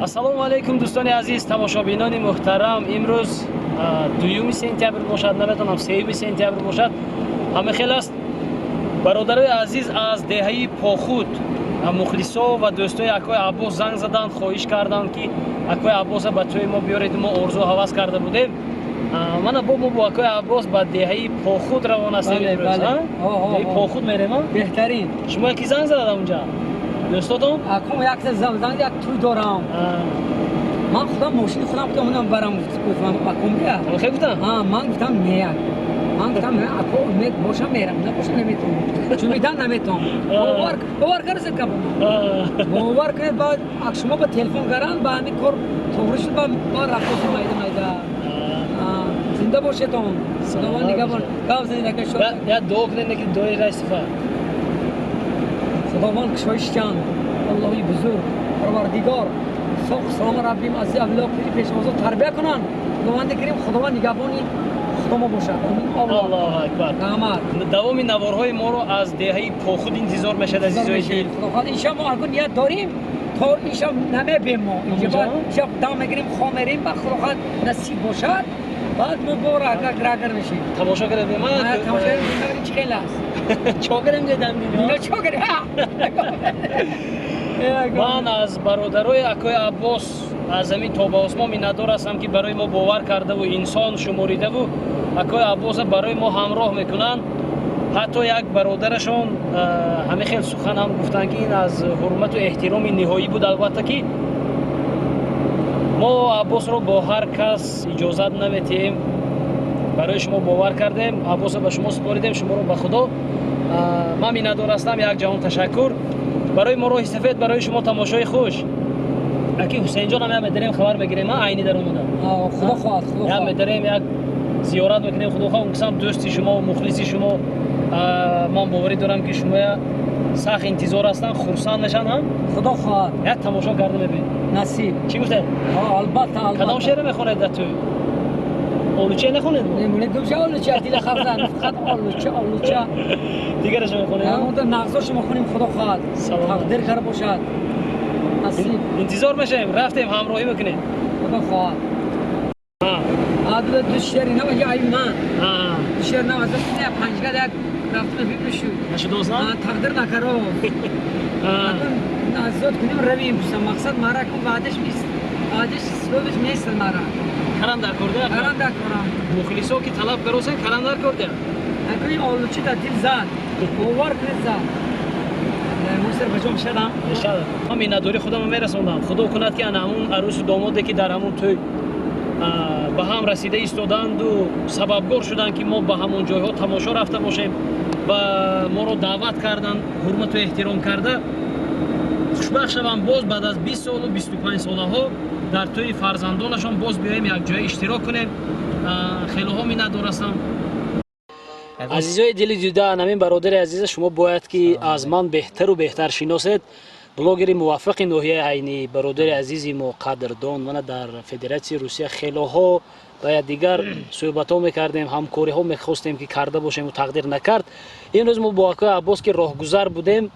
Ассалому алайкум, дӯстони азиз, тамошобинони муҳтарам. Имрӯз 2 сентябр бошад, наметавонам, 3 сентябр бошад, ҳама хел аст. Бародарои азиз, аз деҳаи Похуд мухлисо ва дӯстои акои Аббос занг заданд, хоҳиш карданд, ки акои Аббоса ба тӯи мо биёред. Мо орзу ҳавас карда будем. Мана бо мо бо акои Аббос ба деҳаи Похуд равон ҳастем имрӯз. Деҳаи Похуд мерем. Беҳтарин. Шумо яки занг задад онҷа, дӯстотон? Аком якта занг, як тӯй дорам. Ман худам мошини худам кудам онам барам, гуфтам аком бия. Хел гуфтам? Ман гуфтам не, ман гуфтам, ако умед бошам, мерам, набошам, наметавонам, чун наметавонам. Бовар карасед, капо бовар кунед. Баъд шумо ба телефон каранд, ба ҳамин кор туғри шуд, ба рафтосу майда майда. Зинда бошедон, Худованд нигаҳбон. Гап занед, ака. Шо я дуо кунед, ки дуои райсифа. Худованд кушоишчанд, Аллоҳи бузург Парвардигор соқ салома раббим аз авлиё пешвозо тарбия кунанд. Худованди карим, Худованд нигаҳбони худомо бошад. Аллоҳу акбар. Раҳмат. Давоми наворҳои моро аз деҳаи Похуд интизор мешавад, азизои дил. Худохоҳ, иншо мо агар ният дорем, то иншо намебем, мо инҷа шаб дам мегирем, хом мерем, ба Худохоҳ насиб бошад, баъд мо бо рагар мешем. Тамошо кардем. Тамошо кардем, чӣ хел аст. Чо кардем, дедам. Чо кардем. Ман аз бародарои акои Аббос аз замин то ба осмон миннатдор ҳастам, ки барои мо бовар кардаву инсон шуморидаву акои Аббоса барои мо ҳамроҳ мекунанд. Ҳатто як бародарашон ҳамин хел сухан ҳам гуфтанд, ки ин аз ҳурмату эҳтироми ниҳоӣ буд. Албатта, ки мо Аббосро бо ҳар кас иҷозат наметиҳем. Барои шумо бовар кардем, Аббосро ба шумо супоридем, шуморо ба Худо. Ман миннатдор ҳастам, як ҷаҳон ташаккур. Барои мо роҳи сафед, барои шумо тамошои хуш. Аки Ҳусейнҷон ҳам медарем, хабар мегирем, айни дар омада. Худо хоҳад, Худо. Як медарем, як зиёрат мекунем, Худо хоҳад. Касам дӯсти шумо, мухлиси шумо, ман боварӣ дорам, ки шумоя сахт интизор ҳастанд, хурсанд мешаванд ҳам. Худо хоҳад. Як тамошо карда мебинед. Насиб. Чӣ гуфтед? Албатта, албатта. Кадом шеъре мехонед дар тӯй? Олуча нахонед? Гумша олуча дила хафзан, фақат олуча, олуча. Дигарашо мехонед? Нағзошо мехонем, Худо хоҳад, тақдир кар бошад, насиб. Интизор мешавем, рафтем, ҳамроҳӣ мекунем. Худо хоҳад. Ду шеъри нав ай ман, ду шеър нав аз панҷгад як рафтем, бибишу. Нашудост. Тақдир накаро азод кунем, равем. Мақсад мара кун, ваъдаш нест, ваъдаш словиш нест мара. Каран дар корда. Каран дар корам. Мухлисо ки талаб каросен, каран дар корда. Накунӣ, олучи дар дил зад, бовар кунед, зад. Мусир ба ҷом шадам. Мешадам. Ман миннатдории худамро мерасондам. Худо кунад, ки ана ҳамун арӯсу домоде, ки дар ҳамун тӯй ба ҳам расида истоданду сабабгор шуданд, ки мо ба ҳамон ҷойҳо тамошо рафта бошем ва моро даъват карданд, ҳурмату эҳтиром карда, хушбахт шаванд, боз баъд аз 20 солу 25 солаҳо дар тӯи фарзандонашон боз биёем, якҷоя иштирок кунем. Хелоҳо миннатдор ҳастам. Азизои дили дида, ҳамин бародари азиза шумо бояд ки аз ман беҳтару беҳтар шиносед. Блогери муваффақи ноҳияи Айнӣ, бародари азизи мо, қадрдон. Мана дар Федератсияи Русия хелоҳо ва дигар суҳбатҳо мекардем, ҳамкориҳо мехостем, ки карда бошему тақдир накард. Имрӯз мо бо акои Аббос, ки роҳгузар будем,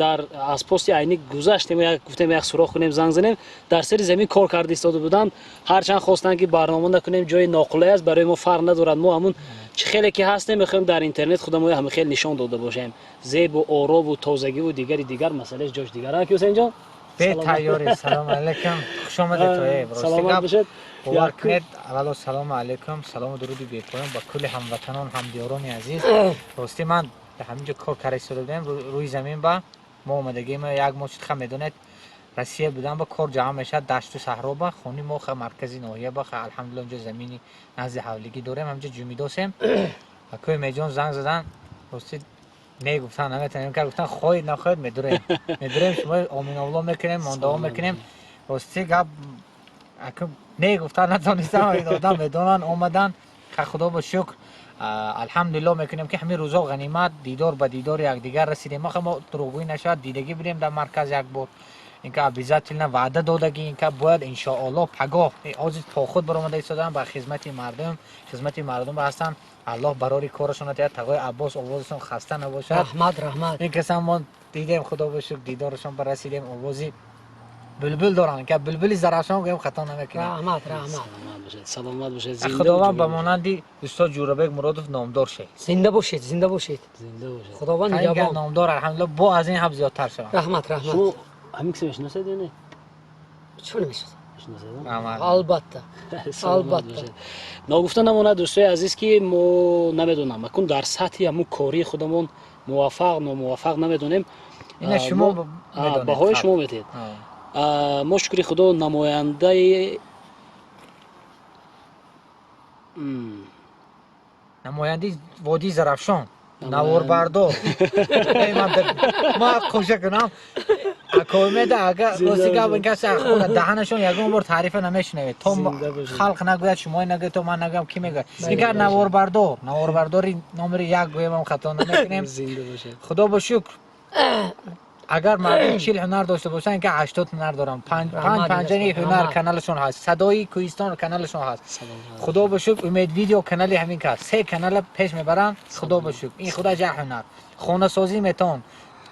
дар аз пости Айнӣ гузаштем, гуфтем, як суроғ кунем, занг занем. Дар сари замин кор карда истода буданд. Ҳарчанд хостанд, ки барнома накунем, ҷои ноқулай аст, барои мо фарқ надорад. Мо ҳамун чӣ хеле ки ҳастем, мехоҳем дар интернет худамо ҳама хел нишон дода бошем. Зебу орову тозагиву дигари дигар масъалаи ҷош дигар. Аки Ҳусейнҷон. Бетайёрӣ, салому алайкум, хушомадед. Саломат бошед. Бовар кунед, аввало салому алайкум, салому дуруди бепоён ба кулли ҳамватанон, ҳамдиёрони азиз. Ростӣ, ман ҳаминҷо кор карда истода будем рӯи замин. Ба мо омадагим, як моҳ шуд. Ха, медонед, Россия будан ба кор ҷамъ мешавад, дашту саҳро. Ба хони мо, ха, маркази ноҳия ба, ха, алҳамдулилла, онҷо замини назди ҳавлигӣ дорем, ҳаминҷо ҷумидосем. Акои Меҷон занг задан, ростӣ не гуфтан наметавонем, кар гуфтан, хоҳед нахоҳед, медурем, медурем, шумо оминовло мекунем, мондао мекунем. Ростӣ гап, не гуфтан натонистам, ин одам медонанд, омадан. Ха, Худо ба шукр, алҳамдулилло мекунем, ки ҳамин рӯзо ғанимат дидор ба дидори якдигар расидем. Аха, мо дурӯғгӯӣ нашавад, дидагӣ будем дар марказ як бор. Инка обязательно ваъда додагӣ, инка бояд, иншоалло, пагоҳ ҳозир то худ баромада истодан ба хизмати мардум, хизмати мардум ҳастанд. Аллоҳ барори корашон диҳад. Тағои Аббос, овозашон хаста набошад. Раҳмат, раҳмат. Ин касам мо дидем, Худо ба шукр, дидорашон барасидем, овози Булбул доранд ки булбули Зарафшон гӯем, хато намекунем. Раҳмат, раҳмат. Саломат бошед, саломат бошед, зинда. Худованд ба монанди устод Ҷӯрабек Муродов номдор шед. Зинда бошед, зинда бошед. Зинда бошед. Худованд Ҳамин нигаҳбон. Номдор, алҳамдулилла, бо аз ин ҳам зиёдтар шаванд. Раҳмат, раҳмат. Шумо ҳамин киса мешиносед ё не? Чӣ намешиносам? Мешиносед? Раҳмат. Албатта. Саломат Албатта. бошед. Ногуфта намонад, дӯстои азиз, ки мо намедонам, акун дар сатҳи ҳамун кории худамон муваффақ, номуваффақ намедонем. Ина шумо медонед. Баҳои шумо медиҳед. Мо, шукри Худо, намояндаи Намояндаи водии Зарафшон, наворбардор. Ма қоша кунам, акоимеда, агар рости гап, ин каси даҳанашон ягон бор таърифа намешунавед, то халқ нагӯяд, шумо нагӯяд, то ман нагӯям, ки мегӯяд? Ин наворбардор, наворбардори номери як гӯемам, хато намекунем. Худо ба шукр, агар мардум 40 ҳунар дошта бошанд, ки 80 ҳунар дорам. Панҷ панҷари ҳунар каналашон ҳаст, Садои Кӯҳистон каналашон ҳаст, худо ба шукр, Умед Видео канали ҳамин кас, се канала пеш мебаранд, худо ба шукр, ин худаш як ҳунар. Хонасозӣ метавон,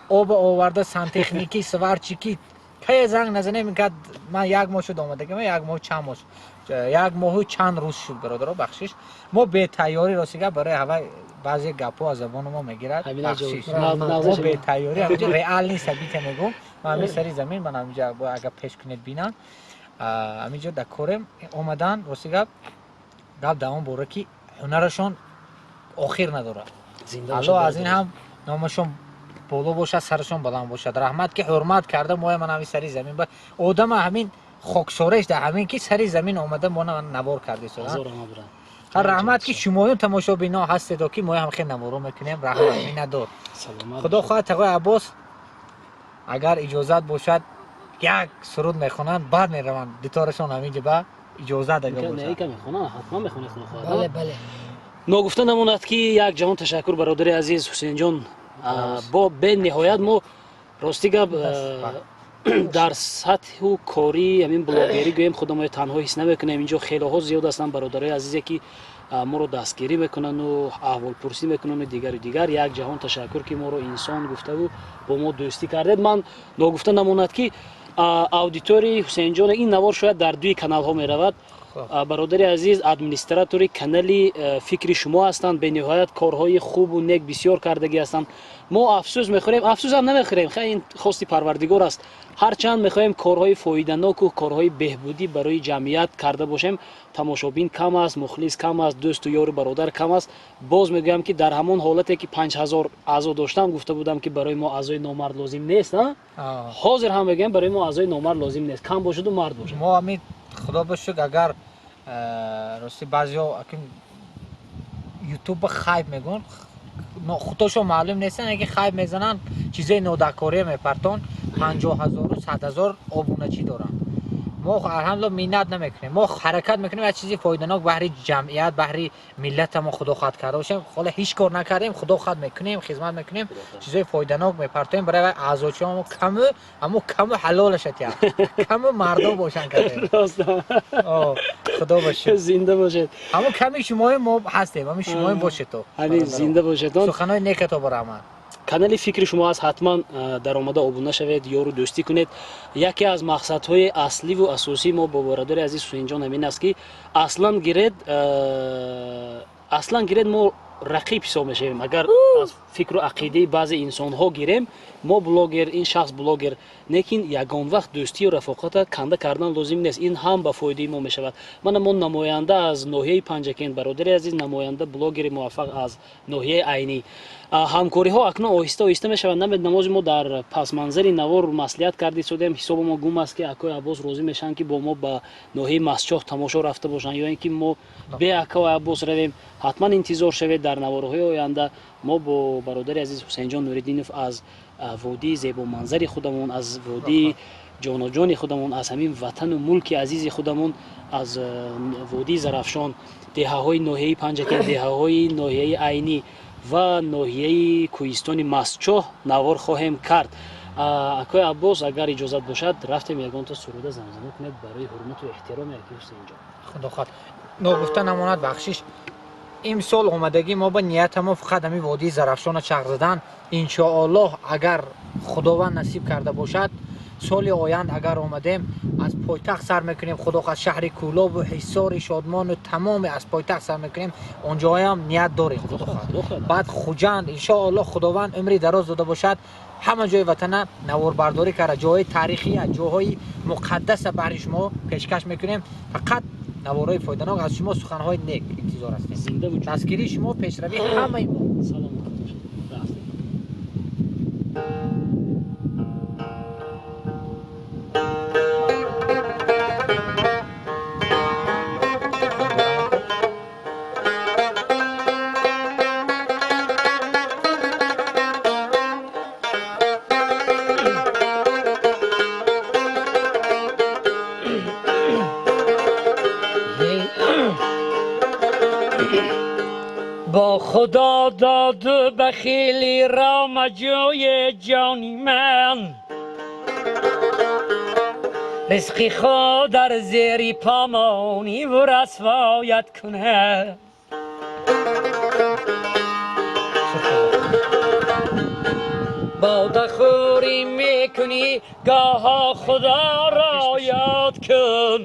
об оварда, сантехникӣ, сварщик ӣ, кае занг назанем, ин кад. Ман як моҳ шуд омадагим, як моҳ чанд моҳ, як моҳу чанд рӯз шуд. Бародаро, бахшиш, мо бетайёрӣ, рости гап, барои ҳавай баъзе гапҳо аз забони мо мегирад, бахшиш, мо бетайёрӣ ҳаминҷо реальный события мегӯм. Ман ҳамин сари замин, ман ҳаминҷо агар пеш кунед, бинам, ҳаминҷо дар корем омадан. Рости гап, гап дар он бора, ки ҳунарашон охир надорад. Алло аз ин ҳам номашон боло бошад, сарашон баланд бошад. Раҳмат, ки ҳурмат карда моя. Ман ҳамин сари замин одама, ҳамин хоксореш дар ҳамин, ки сари замин омада, мо навор кардесо. Раҳмат, ки шумоён тамошобино ҳастедо, ки моя ҳам хел наворо мекунем. Раҳмат, миннатдор. Худо хоҳад, тағои Аббос, агар иҷозат бошад, як суруд мехонанд, баъд мераванд диторашон ҳаминҷа ба иҷозат агар бошад. Ногуфта намонад, ки як ҷаҳон ташаккур, бародари азиз Ҳусейнҷон, бо бениҳоят мо, рости гап, дар сатҳу кории ҳамин блогерӣ гӯем, худамоя танҳо ҳис намекунем. Инҷо хелоҳо зиёд ҳастанд, бародарои азизе, ки моро дастгирӣ мекунанду аҳволпурсӣ мекунанду дигару дигар. Як ҷаҳон ташаккур, ки моро инсон гуфтаву бо мо дӯстӣ кардед. Ман ногуфта намонад, ки аудиторияи Ҳусейнҷон, ин навор шояд дар дуи каналҳо меравад. Бародари азиз администратори канали «Фикри шумо» ҳастанд. Бениҳоят корҳои хубу нек бисёр кардагӣ ҳастанд. Мо афсӯс мехӯрем, афсӯсам намехӯрем, хай, ин хости Парвардигор аст. Ҳарчанд мехоҳем корҳои фоиданоку корҳои беҳбудӣ барои ҷамъият карда бошем, тамошобин кам аст, мухлис кам аст, дӯсту ёру бародар кам аст. Боз мегӯям, ки дар ҳамон ҳолате, ки 5000 аъзо доштам, гуфта будам, ки барои мо аъзои номард лозим нест. Ҳозир ҳам мегӯям, барои мо аъзои номард лозим нест, кам бошаду мард бошад. Мо ҳамин, худо ба шукр, агар рости, баъзеҳо Ютуба хайп мегӯн, худошон маълум нестанд, яке хайп мезананд, чизои нодакория мепартон, 50 000-у 100 000 обуначӣ доранд. Мо, алҳамдулилла, миннат намекунем, мо ҳаракат мекунем як чизи фоиданок баҳри ҷамъият, баҳри миллата мо, худо хоҳад, карда бошем. Ҳола ҳеҷ кор накардем, худо хоҳад, мекунем, хизмат мекунем, чизои фоиданок мепартоем барои аъзочиҳомо. Каму аммо каму ҳалолаша тия, каму мардо бошанд кардем. Худо бошед. Зинда бошед. Ҳамо ками шумои мо ҳастем, ҳамин шумои бошед то. Ҳамин, зинда бошедон. Суханои некато ба раҳмат. Канали «Фикри шумо» аст, ҳатман даромада обуна шавед, ёру дӯстӣ кунед. Яке аз мақсадҳои асливу асосии мо бо бародари азиз Ҳусейнҷон ҳамин аст, ки аслан гиред, мо рақиб ҳисоб мешавем. Агар аз фикру ақидаи баъзе инсонҳо гирем, мо блогер, ин шахс блогер, лекин ягон вақт дӯстию рафоқата канда кардан лозим нест. Ин ҳам ба фоидаи мо мешавад. Мана мо намоянда аз ноҳияи Панҷакент, бародари азиз, намоянда, блогери муваффақ аз ноҳияи Айнӣ. Ҳамкориҳо акнун оҳиста оҳиста мешавад. Намедонам, мо дар пасманзари навор маслиҳат карда истодем, ҳисоби мо гум аст, ки акои Аббос розӣ мешаванд, ки бо мо ба ноҳияи Мастчоҳ тамошо рафта бошанд ё ин ки мо бе акои Аббос равем. Ҳатман интизор шавед, дар наворҳои оянда мо бо бародари азиз Ҳусейнҷон Нуриддинов аз водии зебоманзари худамон, аз водии ҷоноҷони худамон, аз ҳамин ватану мулки азизи худамон, аз водии Зарафшон, деҳаҳои ноҳияи Панҷакент, деҳаҳои ноҳияи Айнӣ ва ноҳияи кӯҳистони Мастчоҳ навор хоҳем кард. Акои Аббос, агар иҷозат бошад, рафтем, ягонта суруда замзама кунед барои ҳурмату эҳтироми аки Ҳусейнҷон. Худо хоҳад. Ногуфта намонад, бахшиш, имсол омадагӣ мо ба ниятамо фақат ҳамин водии Зарафшона чарх задан. Иншоаллоҳ, агар Худованд насиб карда бошад. Соли оянд агар омадем, аз пойтахт сар мекунем. Худо хоҳад, шаҳри Кӯлобу Ҳисори, Шодмону тамоме аз пойтахт сар мекунем. Онҷоям ният дорем, худо хоҳад. Баъд Хуҷанд, иншоаллоҳ, Худованд умри дароз дода бошад, ҳама ҷои ватана наворбардорӣ карда, ҷойҳои таърихия, ҷойҳои муқаддаса баҳри шумо пешкаш мекунем. Фақат наворҳои фоиданок, аз шумо суханҳои нек интизор ҳастем. Зинда вуҷуд. Дастгирии шумо пешравии ҳамаи мо. Саломат бошед. Рафтем. با خدا داد و بخیلی را مجوی جانی من، رزقی خود در زیر پامانی و رسوایت کنه. با خوری میکنی گاها خدا را یاد کن،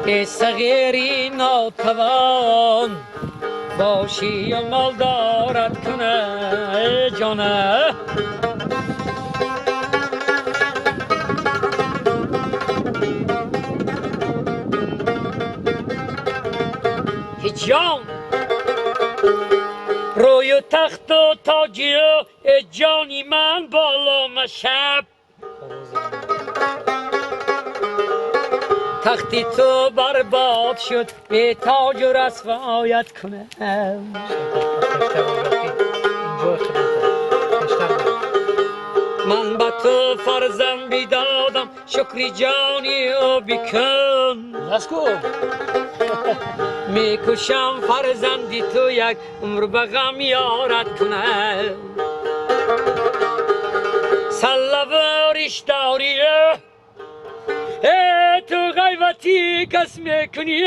ای صغیری ناتوان باشی و مال دارد کنه ای جانه. جان روی تخت و تاجی و ای جانی من بالا مشب، تختی تو برباد شد به تاج و رسوایت کنم. من به تو فرزند بیدادم، شکری جانی او بکن. Let's go. میکشم فرزندی تو یک عمر به غم یارت کنم. سله و ریشداری ای تو غیبتی کس میکنی،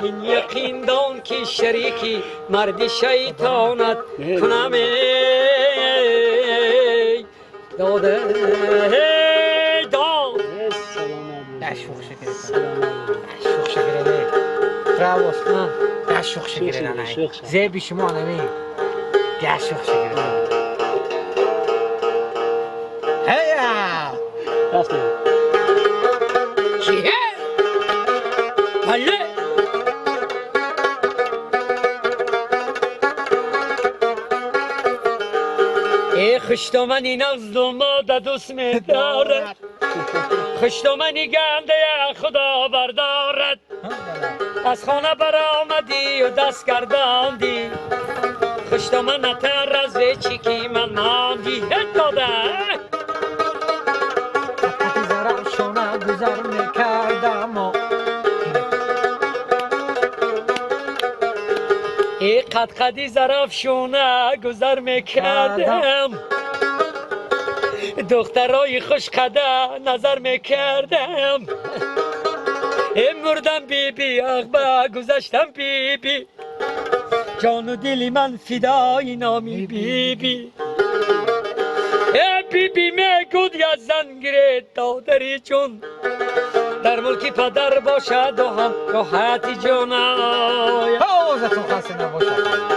این یقین دان که شریکی مرد شیطانت کنم. ای داده ای داد. سلامت باشید. شوخ شکر. سلامت باشید. شوخ شکر. براو. شوخ شکر. شوخ شکر. زیبی شما نمی شوخ شکر. هيا. рафтем. چیه؟ بله. ای خوشدامنی نغز دوماده دوست می‌دارد، خوشدامنی گنده خدا بردارد. از خانه برآمدی و دست گرداندی، خوشدامن نتر از چی کی من ماندی. داده. زرعشانه گذر میکردم. ای قد قدی زرافشونه گذر میکردم، دخترای خوش قده نظر میکردم. ای مردم بی بی اغبه گذشتم بی بی، جان و دل من فدای نامی بی بی. ای بی بی میگود یا زن گیره دادری، چون در ملک پدر باشد و هم راحتی جانای. آوازتون خسته نباشد.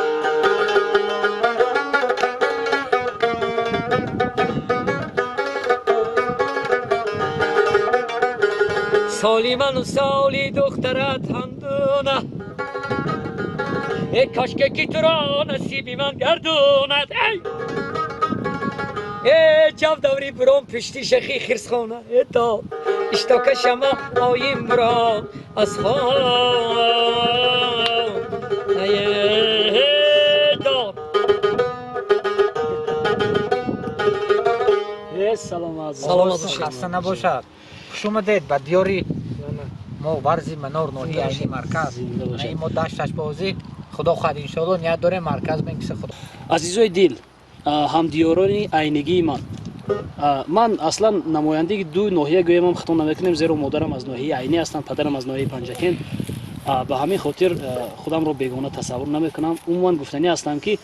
سالی من و سالی دخترت هندونه، ای کاش که تو را نصیبی من گردوند. ای ای جو دوری برام پشتی شخی خرسخانه، ای تا اشتاک شما آییم برام از خانه. ای داد. ای саломат. Саломат овозтон бошед. Хаста набошад. Хуш омадед ба диёри мо, Варзи Манор, ноҳияи Айни, марказ. Зинда бошед. Ин мо дашташбозӣ, худо хоҳад, иншоалло, ният дорем марказ бинкиса худо. Азизои дил, ҳамдиёрони айнигии ман, ман аслан намояндаги ду ноҳия гӯямам хато намекунем, зеро модарам аз ноҳияи Айнӣ ҳастанд, падарам аз ноҳияи Панҷакент. Ба ҳамин хотир худамро бегона тасаввур намекунам. Умуман гуфтанӣ ҳастам, ки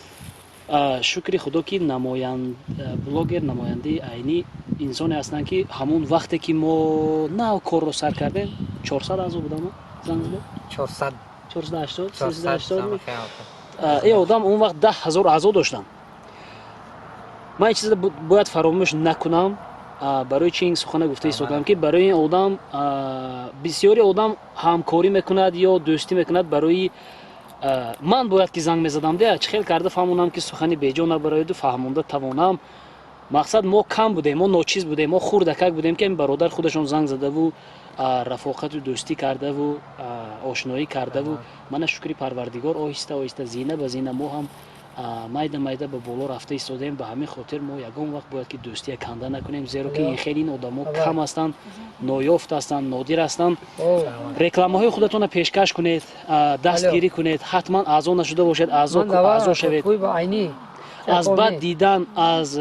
Шукри Худо, ки намоянд блогер намояндаи айнӣ инсоне ҳастанд, ки ҳамон вақте ки мо нав корро сар кардем, 400 аъзо будам, занг зада? 400. 480. 400. 380. Э, одам он вақт 10 000 аъзо доштанд. Ман ин чиза бояд фаромӯш накунам. Барои чи ин сухана гуфта истодам, ки барои ин одам бисёри одам ҳамкорӣ мекунад ё дӯстӣ мекунад. Барои ман бояд ки занг мезадам, де чӣ хел карда фаҳмонам, ки сухани беҷо набарояду фаҳмонда тавонам. Мақсад, мо кам будем, мо ночиз будем, мо хурдакак будем, ки ин бародар худашон занг задаву рафоқату дӯстӣ кардаву ошноӣ кардаву мана, шукри Парвардигор, оҳиста оҳиста, зина ба зина мо ҳам майда майда ба боло рафта истодаем. Ба ҳамин хотир мо ягон вақт бояд ки дӯстия канда накунем, зеро ки ин хел ин одамо кам ҳастанд, ноёфт ҳастанд, нодир ҳастанд. Рекламаҳои худатонро пешкаш кунед, дастгирӣ кунед. Ҳатман аъзо нашуда бошед, аъзо шавед. Аз бад дидан, аз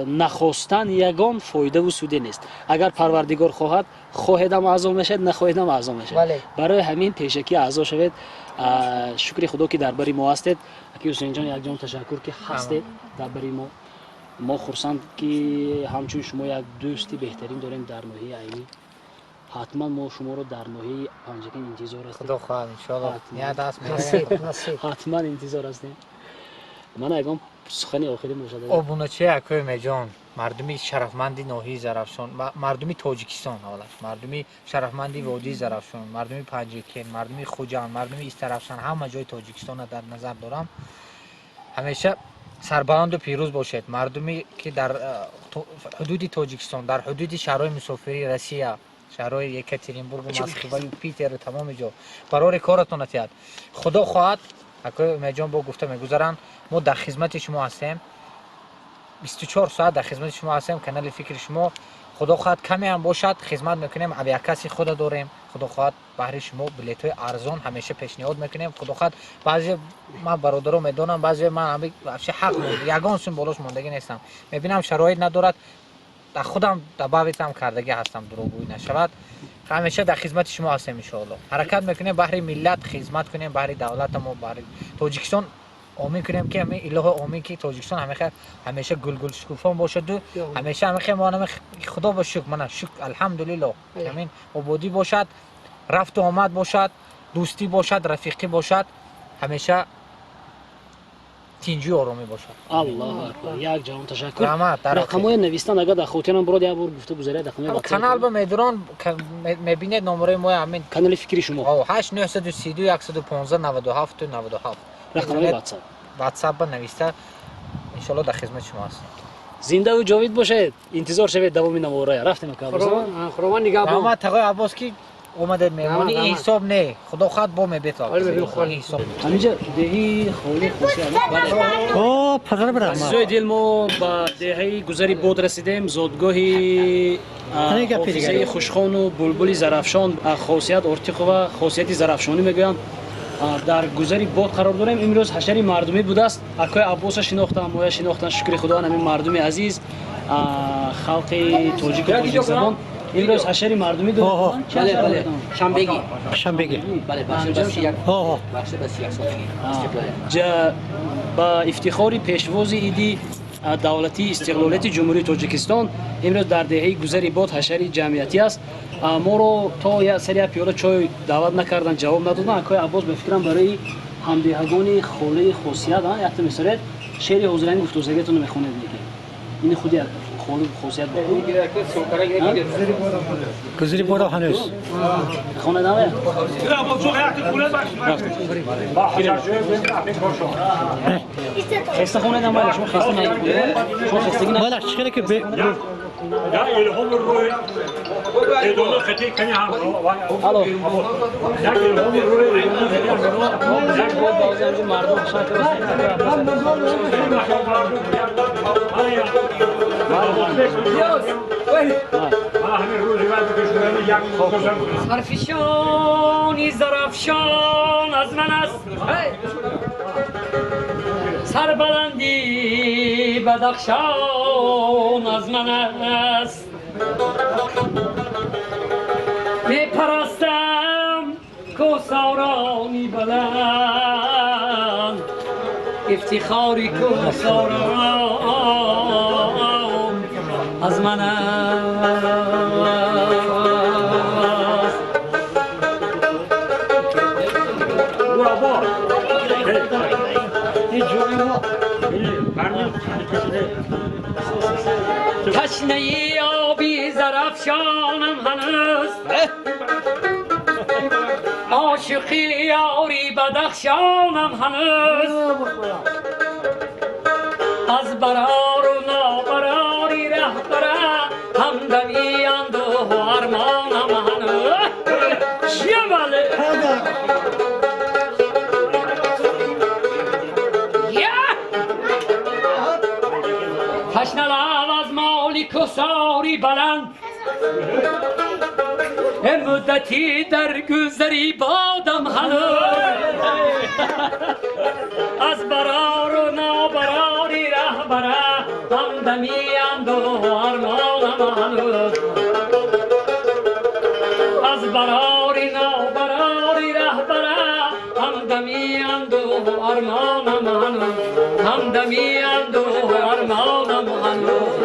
нахостан ягон фоидаву суде нест. Агар Парвардигор хоҳад, хоҳедам аъзо мешавед, нахоҳедам аъзо мешавед. Барои ҳамин пешакӣ аъзо шавед. Шукри Худо, ки дар бари мо ҳастед. Аки Ҳусейнҷон, якҷон ташаккур, ки ҳастед дар бари мо. Мо хурсанд, ки ҳамчун шумо як дӯсти беҳтарин дорем дар ноҳияи Айнӣ. Ҳатман мо шуморо дар ноҳияи Панҷакент интизор ҳастем. Худо хоҳад, иншоалло, ният аст. Ҳатман интизор ҳастем. Мана, ягон сухани охирӣ бошад. Обуначи акои Меҷон, мардуми шарафманди ноҳияи Зарафшон, мардуми Тоҷикистон, аввалаш мардуми шарафманди водии Зарафшон, мардуми Панҷакент, мардуми Хуҷанд, мардуми Истарафшан, ҳама ҷои Тоҷикистонро дар назар дорам, ҳамеша сарбаланду пирӯз бошед. Мардуме ки дар ҳудуди Тоҷикистон, дар ҳудуди шаҳрҳои мусофирии Россия, шаҳрҳои Екатеринбургу Москваю Питеру тамоми ҷо, барори коратон атиҳад. Худо хоҳад, акои Умедҷон бо гуфта мегузаранд, мо дар хизмати шумо ҳастем, 24 соат дар хизмати шумо ҳастем. Канали фикри шумо, худо хоҳад, каме ҳам бошад, хизмат мекунем. Авиакасси худа дорем, худо хоҳад, баҳри шумо билетҳои арзон ҳамеша пешниҳод мекунем. Худо хоҳад, баъзе ман бародаро медонам, баъзе ман вообще ҳақ ягон сум болош мондагӣ нестам. Мебинам, шароит надорад, дар худам добавить ам кардагӣ ҳастам, дурӯғгӯӣ нашавад. Ҳамеша дар хизмати шумо ҳастем, иншоалло. Ҳаракат мекунем, баҳри миллат хизмат кунем, баҳри давлатамо, баҳри Тоҷикистон. Омин кунем, ки ҳамин, илоҳо омин, ки Тоҷикистон ҳамеша гулгул шукуфон бошаду ҳамеша ҳамихе мо, худо ба шукр, мана шукр, алҳамдулилло, ҳамин ободӣ бошад, рафту омад бошад, дӯстӣ бошад, рафиқӣ бошад, ҳамеша тинҷию оромӣ бошад. Аллоҳу акбар, як ҷаҳон ташаккур. Раҳмат. Рақамҳои навистан, агар дар хотирам бурод, як бор гуфта гузаред рақамҳои. Канал ба медурон, мебинед номерои мо ҳамин. Канали фикри шумо. 8 932 115 97 97. Рақамҳои WhatsApp. WhatsApp ба нависта, иншоалло, дар хизмати шумо ҳастем. Зиндаву ҷовид бошед, интизор шавед давоми наворая. Рафтем. Худованд нигаҳбон. Раҳмат, тағои Аббос, ки омадед меҳмонӣ. Раҳмат. Ҳисоб не, худо хоҳад, бо мебет. Ҳаминҷа деҳи холи. О, падар барам. Азизои дил, мо ба деҳаи Гузари Бод расидем, зодгоҳи Ҳамин гапи ҳофизаи дигар. хушхону булбули Зарафшон Хосият Ортиқова, Хосияти Зарафшонӣ мегӯянд. Дар Гузари Бод қарор дорем. Имрӯз ҳашари мардумӣ будааст. Акои Аббоса шинохтам, моя шинохтан. Шукри Худованд, ҳамин мардуми азиз, халқи тоҷику тоҷикзабон, имрӯз ҳашари мардумӣ. Оҳо. Бале, бале. Шанбегӣ. Шанбегӣ. Бале, бахши ба 31. Оҳо. Бахши ба 31 солагӣ. Истиқлолият. Ба ифтихори пешвози иди давлатии истиқлолияти Ҷумҳурии Тоҷикистон имрӯз дар деҳаи Гузари Бод ҳашари ҷамъиятӣ аст. Моро то сари як пиёла чой даъват накардан, ҷавоб надодан. Акои Аббос, ба фикрам, барои ҳамдеҳагони холаи Хосият якта месоред, шеъри ҳозирани гуфтусагиятонро мехонед. Неки ини худи холи Хосият. Гузари Бодо ҳанӯз. Хонед аме. Хеста хонед ама, шумо хеста нахонед, шумо хестагӣ. Мала чӣ хеле ки Я илҳом рӯи эдона хати кани ҳам. Алло. Як илҳом рӯи эдона хати ҳам. Як бор баъзе ҳамҷо мардум шакр. Мана ҳамин рӯз ривоят бикушем, як кӯзам. Сарфишони Зарафшон аз ман аст, сарбаланди Бадахшон аз ман аст. Мепарастам кӯсорони баланд. افتخاری کوهساران از من است. تشنه آبی زرافشانم هنوز، عاشقی یاری بدخشانم هنوز، از برار و نابراری رهبره همدمی اندوه و ارمانم هنوز. چیه بله؟ تشنه لب از مالی کساری بلند، مدتی در گذری بادم هنوز، از برار و نابراری رهبره همدمی اندوه و ارمانم هنوز، از براری نابراری رهبره همدمی اندوه و ارمانم هنوز، همدمی اندوه و ارمانم هنوز.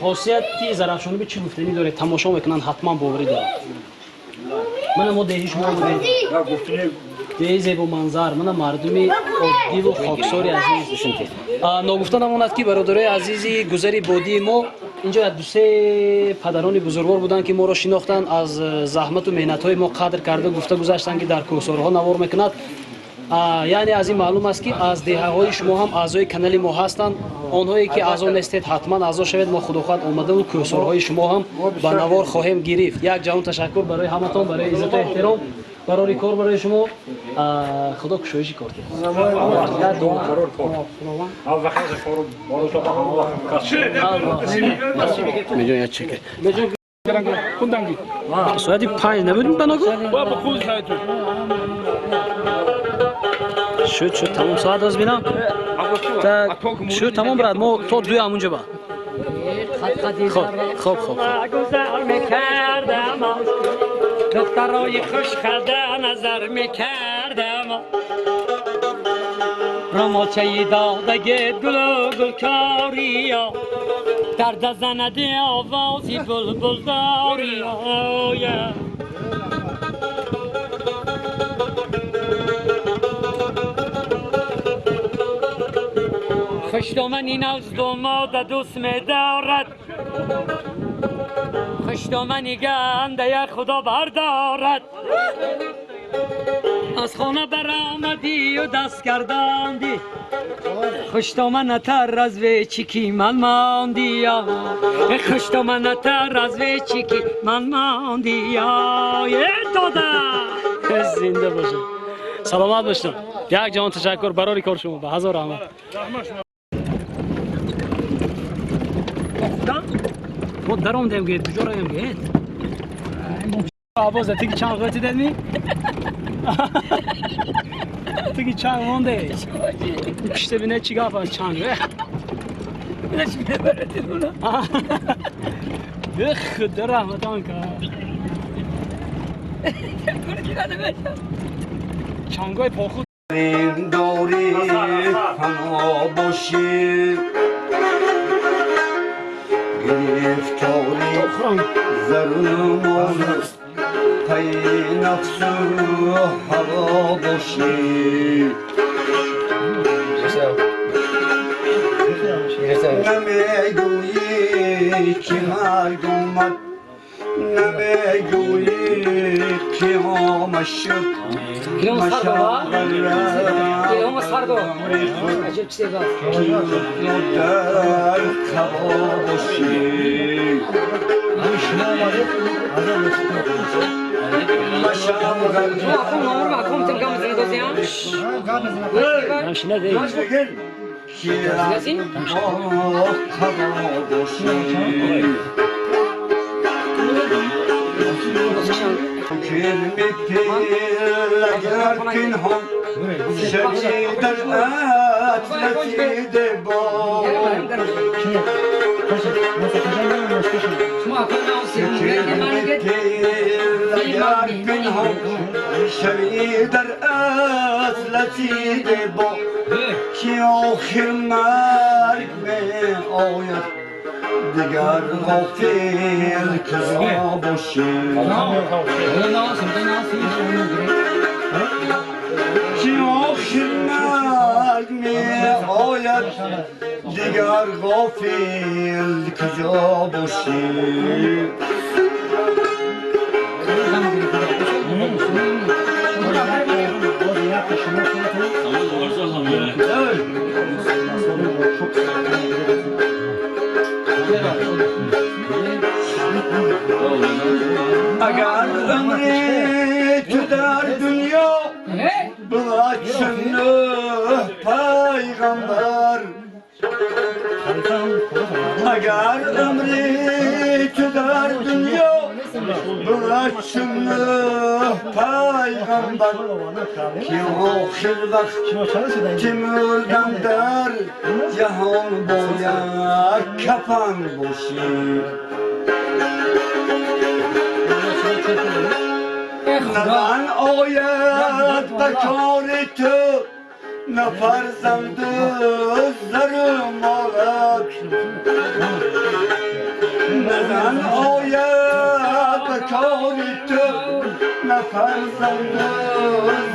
Хосияти Зарафшонӣ чӣ гуфтанӣ доред? Тамошо мекунанд, ҳатман боварӣ доранд. Мана мо деҳи шумо будем, деҳи зебоманзар, мана мардуми оддиву хоксори азиз. Ногуфта намонад ки бародарои азизи гузари бодии мо инҷо дусе падарони бузургвор буданд ки моро шинохтанд, аз заҳмату меҳнатҳои мо қадр карда гуфта гузаштанд ки дар кӯҳсорҳо навор мекунад. Яъне аз ин маълум аст ки аз деҳаҳои шумо ҳам аъзои канали мо ҳастанд. Онҳое ки аъзо нестед ҳатман аъзо шавед. Мо худохоҳад омадаву кӯҳсорҳои шумо ҳам ба навор хоҳем гирифт. Як ҷаҳон ташаккур барои ҳаматон, барои иззату эҳтиром, барори кор барои шумо. Худо кушоиши кор диҳад. Соати 5 набудем баногу? Шуд, шуд, тамом. Соат аз бинам. Шуд, тамом брат, мо то дуи ҳамунҷо ба. Хоб, хоб, хоб. گذر میکردم، دخترای خوشخده نظر میکردم، رماچه دادگه گل و گلکاریا درد زنده آوازی بلبل داریا. خوشدامن این از دوماد دوست می‌دارد، خوشدامنی گنده خدا بردارد، از خانه برآمدی و دست گرداندی، خوشدامنتر از ویچی من ماندی، خوشدامنتر از ویچی من ماندی. دادا زنده باشه، саломат бошед. Як ҷаҳон ташаккур барори кор шумо, ба ҳазор раҳмат. Мо даромдем гӯед, куҷо равем гӯед? Абоза тиги чанд ғӯти дедми? Тиги чанг монде. Пиште бине чӣ гап аст чанг. Худо раҳматон кард. Чангои похуд. داری فنا باشی، گرفتاری زرمان پی نفس و هوا باشی، نمیگویی که مرگ اومد، نمیگویی که آمد شد، در خوا باشی، اگر پنهان شوی در اطلسی با که آخر مرگ می آید دیگر غافل کجا باشی که آخر مرگ می آید دیگر غافل کجا باشی. اگر عمری تو در دنیا بود چون نوح پیغمبر، اگر عمری تو در دنیا بود چون نوح پیغمبر، که آخر وقت که مردم در جهان باید کفن باشی. نه من آید به کار تو نه فرزند زر و مالت، نه زن آید به کار تو نه فرزند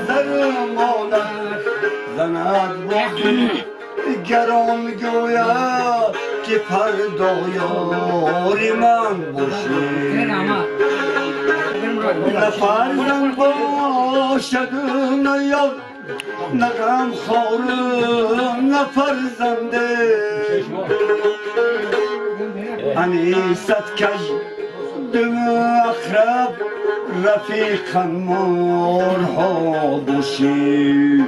زر و مالت، زند با گران گوید که فردا یار من باشی. نه فرزند باشد نه یار، نه غم خارم نه فرزنده، انیست کج دم اخرب رفیقا مارها باشی.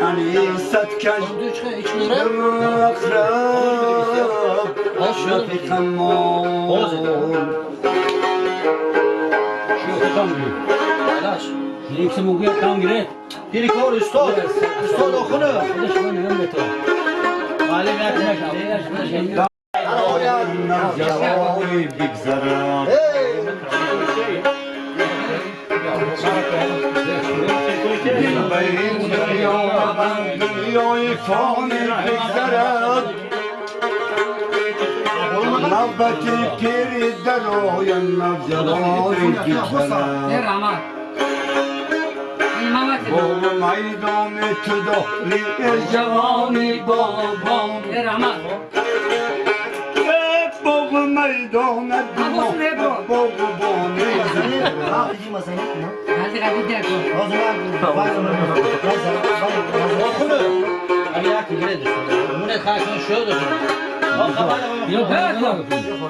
انیست کج دم اخرب رفیقا مار. دنیای فانی بگذرد، نوبت پیری در آیم نوجوانی بگذرد. با میدان تو داری جوانی بابام، باغ میدان باغبانی.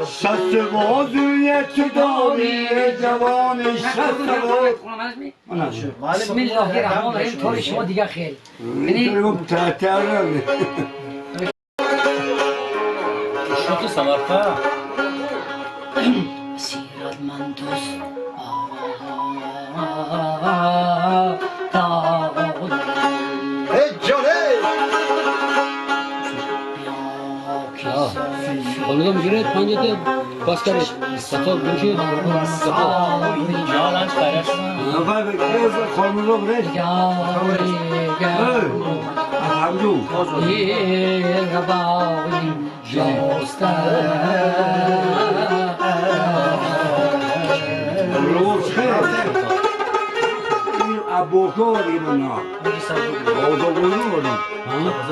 شست بازوی تو داری جوانی شست. بسم الله الرحمن الرحیم. طور شما دیگه خیلی Samarkand. سیرت من دوست ای جان Onu da mı girer? Pancete baskar satıl buncu satıl. Yalan çıkarırsın.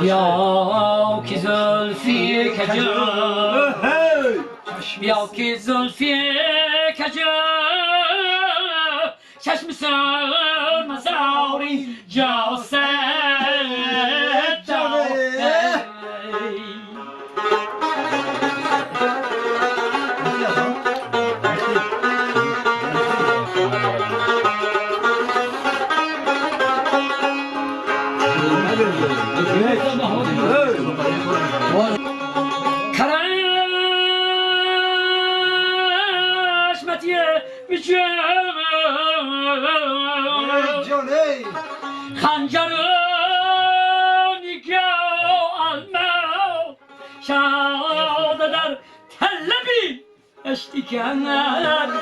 یا که زلفی کجا، یا که زلفی کجا، چشم سر مزاری جا سر جا. خنجر نگاه شاد در طلبی اشتیکن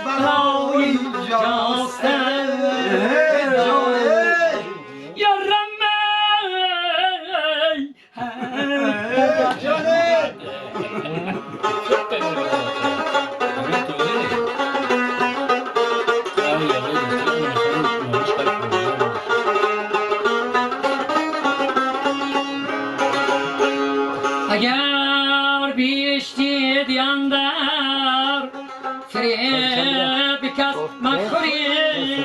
برای جاستن یارم اگر بیشتی دیاندر فریب کس مخوریم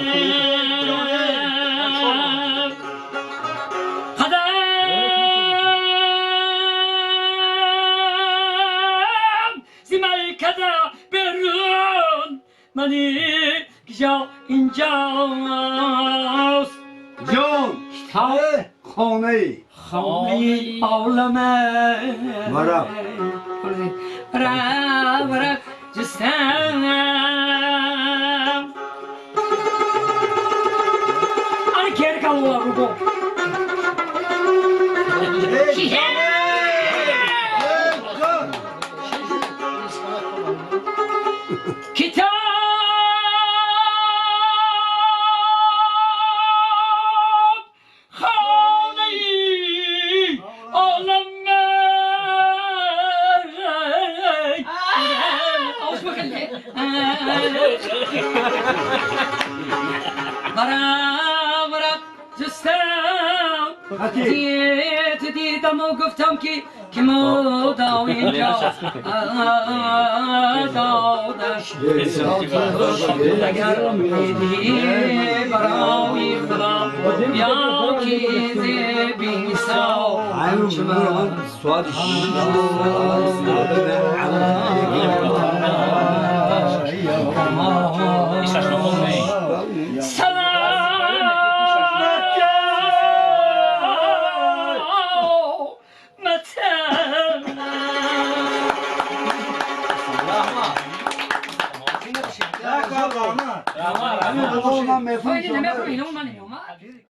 قدم زیمای کدا برون منی کجا اینجاست جان خانه خانه عالمه ورق. ورق ورق جستم Hani geri kalıyorlar bu. Kitap hane-i alem. برا برا جستم دید دیدم و گفتم که که مدا اینجا دادش اگر میدی برای خدا یا که بیسا سلامت. Rahmat. Öyle deme, öyle olma, ne olma.